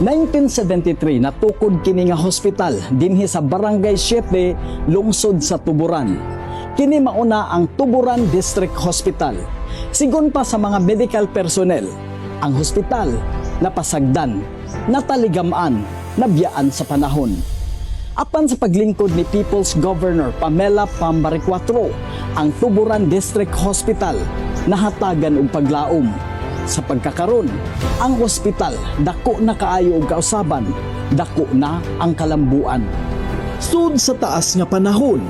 1973 natukod kini nga hospital dinhi sa Barangay 7, lungsod sa Tuburan. Kini mauna ang Tuburan District Hospital. Sigon pa sa mga medical personnel, ang hospital napasagdan, nataligaman, nabiyaan sa panahon. Apan sa paglingkod ni People's Governor Pamela Pam Baricuatro, ang Tuburan District Hospital nahatagan og paglaom. Sa pagkakaron, ang ospital dako na kaayo og kausaban, dako na ang kalambuan. Sud sa taas nga panahon,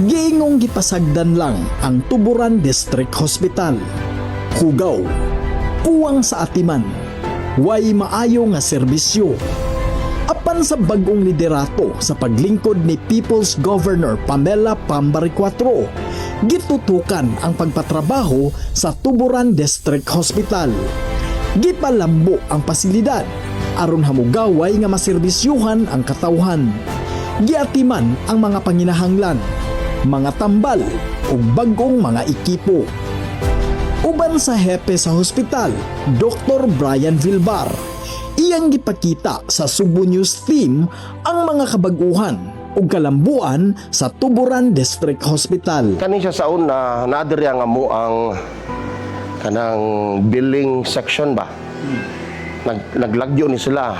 giingong gipasagdan lang ang Tuburan District Hospital. Hugaw, kuwang sa atiman, way maayo nga serbisyo. Apan sa bagong liderato sa paglingkod ni People's Governor Pamela Pam Baricuatro, gitutukan ang pagpatrabaho sa Tuburan District Hospital. Gipalambo ang pasilidad aron hamugaway nga maserbisyuhan ang katawhan. Giatiman ang mga panginahanglan, mga tambal ug bagong mga ekipo. Uban sa hepe sa hospital, Dr. Brian Vilbar, iyang gipakita sa Subo News team ang mga kabaguhan ug kalambuan sa Tuburan District Hospital. Kani siya sa una, naa diri ang amo ang kanang billing section ba. Naglagyo ni sila.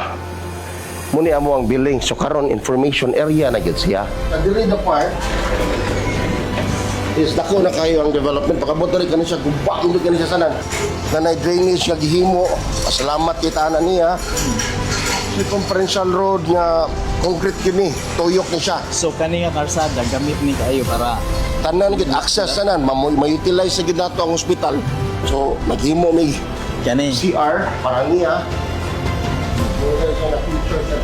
Muni amo ang billing. So karon information area na gyud siya. Diri the part is dako na kayo ang development. Pag-abot diri, kani siya guba gud kani siya sanan. Nanay drainage nga gihimo. Salamat kita ana niya. Circumferential road nga concrete kini, tuyok ni siya. So kani nga karsada gamit ni kayo para Tanan gid access tanan, ma-utilize sa gid nato ang hospital. So naghimo mig kani CR para niya. So siya na feature sa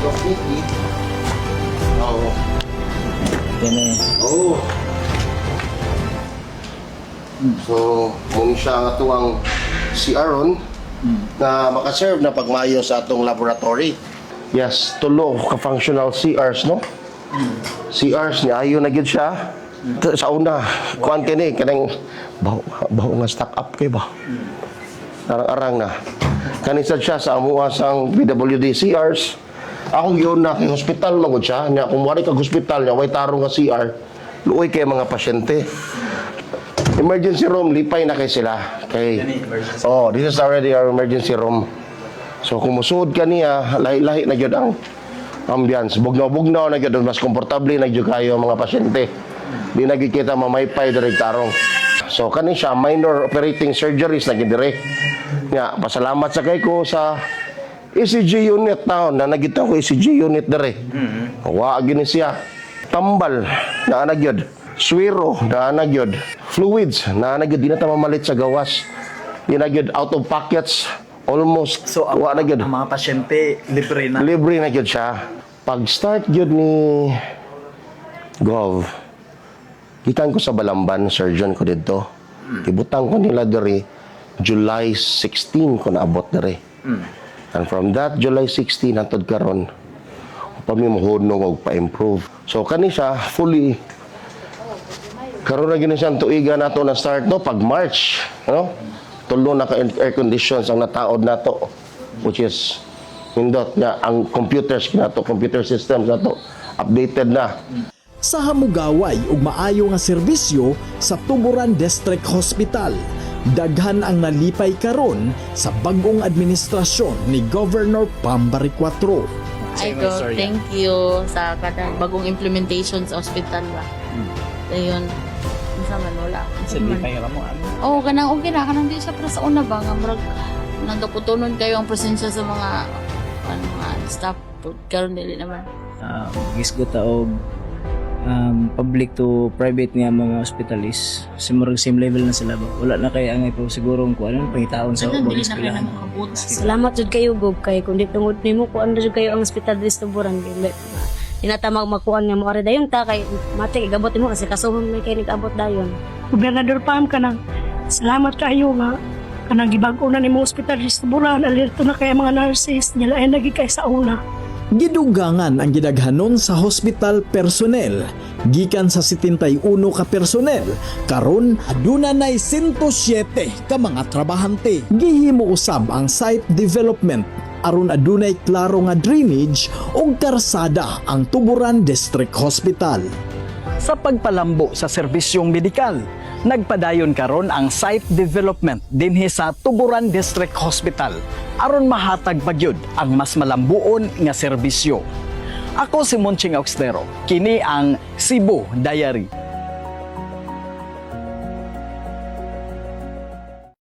graffiti. Oh. Kani. Oh. So, muni siya ang atuang CR ron na makaserve na pagmayo sa atong laboratory. Yes, tulo ka functional CRs, no? CRs ni ayo na gyud siya. Sa una, kuan kini kanang baho, baho nga stock up kay ba. Arang-arang na. Kani sad siya sa amuha sang PWD CRs. Akong giuna na kay hospital man gud siya. Nya kung wari kag hospital nya way tarong nga CR, luoy kay mga pasyente. Emergency room, lipay na kay sila. Kay Kani, emergency. Oh, this is already our emergency room. So kung musuod ka niya, lahi-lahi na gyud ang ambience. Bugnaw-bugnaw na gyud, mas komportable na gyud kayo ang mga pasyente. Di na gyud kita mamaypay diri tarong. So kani siya minor operating surgeries na gyud diri. Nga pasalamat sa kay ko sa ECG unit taon na nagita ko ECG unit diri. Wa gini siya. Tambal na ana gyud. Swero na ana gyud. Fluids na ana gyud, di na ta mamalit sa gawas. Di na gyud out of pockets almost. So ang, wa na gyud. ang mga pasyente libre na. Libre na gyud siya. Pag start gyud ni Gov, gikan ko sa Balamban, surgeon ko didto. Ibutang ko nila diri July 16 ko naabot diri. And from that July 16 hantod karon, pa mi mohunong og pa-improve. So kani siya fully karon na gini siyang tuiga nato na start, no, pag March, no? Tulo na ka air conditions ang nataod nato, which is nindot nga ang computers nato, computer systems nato updated na. Sa hamugaway ug maayo nga serbisyo sa Tuburan District Hospital, daghan ang nalipay karon sa bag-ong administrasyon ni Governor Pam Baricuatro. Ay ko, thank you sa kanang bagong implementation sa hospital ba. Ayun. Unsa man, wala. Sa lipay ra mo ano. Oh, kanang okay na, kanang di siya para sa una ba nga murag nagaputonon kayo ang presensya sa mga ano, mga staff, karon dili naman. Gisgot ta og public to private nga mga hospitalis. Murag same level na sila ba. Wala na kay angay pa siguro kung ano pangitaon sa Kanang ubang dili na kayo eskwelahan. na makabot. Salamat jud kayo, Gob, kay kung di tungod nimo kuan na jud kayo ang hospital diri sa Tuburan kay di na ta magmakuan nga mo ari dayon ta kay mati igabot nimo kasi kasuhon may kay nigabot dayon. Gobernador Pam, kanang salamat kayo nga kanang gibag-o na nimo ospital sa Tuburan, alerto na kay mga nurses nila ay lagi kay sa una. Gidugangan ang gidaghanon sa hospital personnel. Gikan sa 71 ka personnel, karon aduna nay 107 ka mga trabahante. Gihimo usab ang site development. aron adunay klaro nga drainage ug karsada ang Tuburan District Hospital. Sa pagpalambo sa serbisyong medikal, nagpadayon karon ang site development dinhi sa Tuburan District Hospital aron mahatag pa gyud ang mas malambuon nga serbisyo. Ako si Monching Austero. Kini ang Cebu Diary.